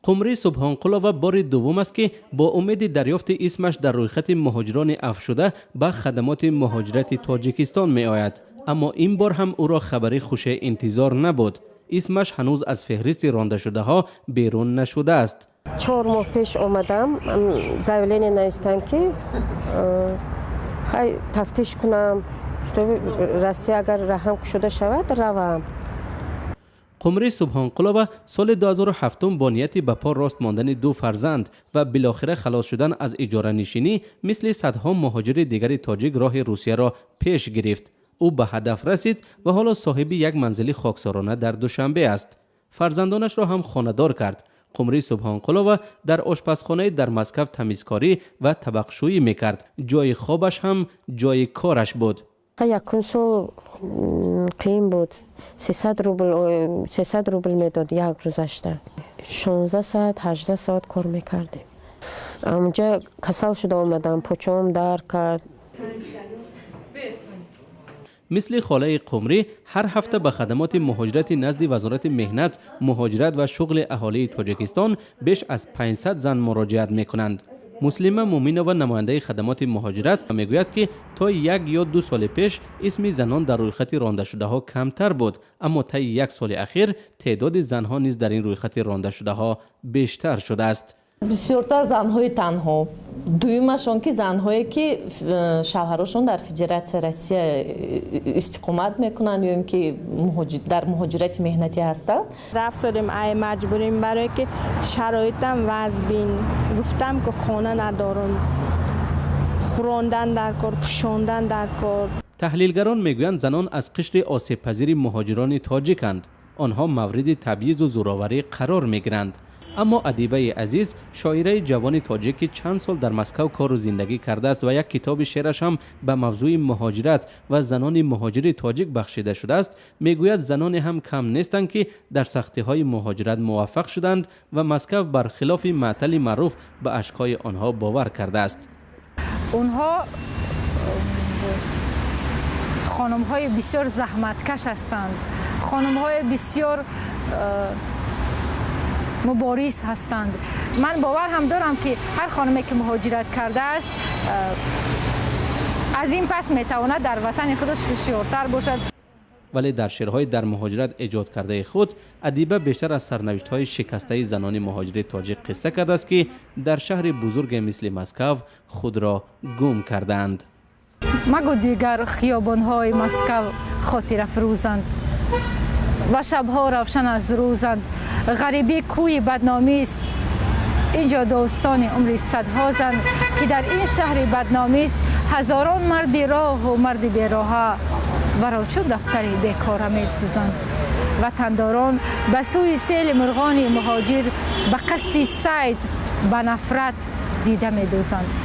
Қумрӣ Субҳонқулова бори дуввум аст, ки бо умеди дарёфти исмаш дар рӯйхати муҳоҷирони афвшуда ба хадамоти муҳоҷирати Тоҷикистон меояд. Аммо ин бор ҳам ӯро хабари хуше интизор набуд. Исмаш ҳанӯз аз феҳристи рондашудаҳо берун нашудааст. 4 моҳ пеш омадам, заявление навистам, ки хай тафтиш кунам, Россия агар раҳам кушода шавад, равам. Қумрӣ Субҳонқулова соли 2007 бо нияти ба по рост мондани ду фарзанд ва билохира халос шудан аз иҷоранишинӣ, мисли садҳо муҳоҷири дигари тоҷик роҳи Русияро пеш гирифт. Ӯ ба ҳадаф расид ва ҳоло соҳиби як манзили хоксорона дар Душанбе аст. Фарзандонашро ҳам хонадор кард. Қумрӣ Субҳонқулова дар ошпазхонаи дар Москав тамизкорӣ ва табақшӯӣ мекард. Ҷои хобаш ҳам ҷои кораш буд. Якум сол қиин буд. 300 рубл, 300 рубл медод як рӯзашта. 16 соат, 18 соат кор мекардем. Онҷа касал шуда омадам, почаам дард кард. Мисли холаи Қумрӣ ҳар ҳафта ба хадамоти муҳоҷирати назди Вазорати меҳнат, муҳоҷират ва шуғли аҳолии Тоҷикистон беш аз 500 зан муроҷиат мекунанд. Муслима Муминова, намояндаи хадамоти муҳоҷират, мегӯяд, ки то 1 ё 2 соли пеш исми занон дар рӯйхати рондашудаҳо камтар буд, аммо таи як соли ахир теъдоди занҳо низ дар ин рӯйхати рондашудаҳо бештар шудааст. Бисёртар занҳои танҳо, дуюмаш он ки занҳое, ки шавҳарошон дар Федератсияи Россия истиқомат мекунанд ё ин ки дар муҳоҷирати меҳнатӣ ҳастанд. Рафтодем ай маҷбурим, барое ки шароитам вазбин. Гуфтам, ки хона надорам, хӯрондан дар кор, пӯшондан дар кор. Таҳлилгарон мегӯянд, занон аз қишри осебпазири муҳоҷирони тоҷиканд. Онҳо мавриди табъизу зӯроварӣ қарор мегиранд. Аммо Адибаи Азиз, шоираи ҷавони тоҷик, ки чанд сол дар Москав кору зиндагӣ кардааст ва як китоби шеъраш ҳам ба мавзӯи муҳоҷират ва занони муҳоҷири тоҷик бахшида шудааст, мегӯяд, заноне ҳам кам нестанд, ки дар сахтиҳои муҳоҷират муваффақ шуданд ва Москав бархилофи маътали маъруф ба ашкҳои онҳо бовар кардааст. Онҳо хонумҳои бисёр заҳматкаш ҳастанд, хонумҳои бисёр мубориз ҳастанд. Ман бовар ҳам дорам, ки ҳар хонуме, ки муҳоҷират кардааст, аз ин пас метавонад дар ватани худаш ҳушёртар бошад. Вале дар шеърҳои дар муҳоҷират эҷод кардаи худ адиба бештар аз сарнавиштҳои шикастаи занони муҳоҷири тоҷик қисса кардааст, ки дар шаҳри бузурге мисли Москав худро гум кардаанд. Магӯ дигар хиёбонҳои Москав хотирафрӯзанд ва шабҳо равшан аз рӯзанд. Ғарибӣ кӯи бадномист. Инҷо достони умри садҳо зан, ки дар ин шаҳри бадномист. Ҳазорон марди роҳу марди бероҳа варо чун дафтари бекора месӯзанд. Ватандорон ба сӯи сели мурғони муҳоҷир ба қасди сайд ба нафрат дида медӯзанд.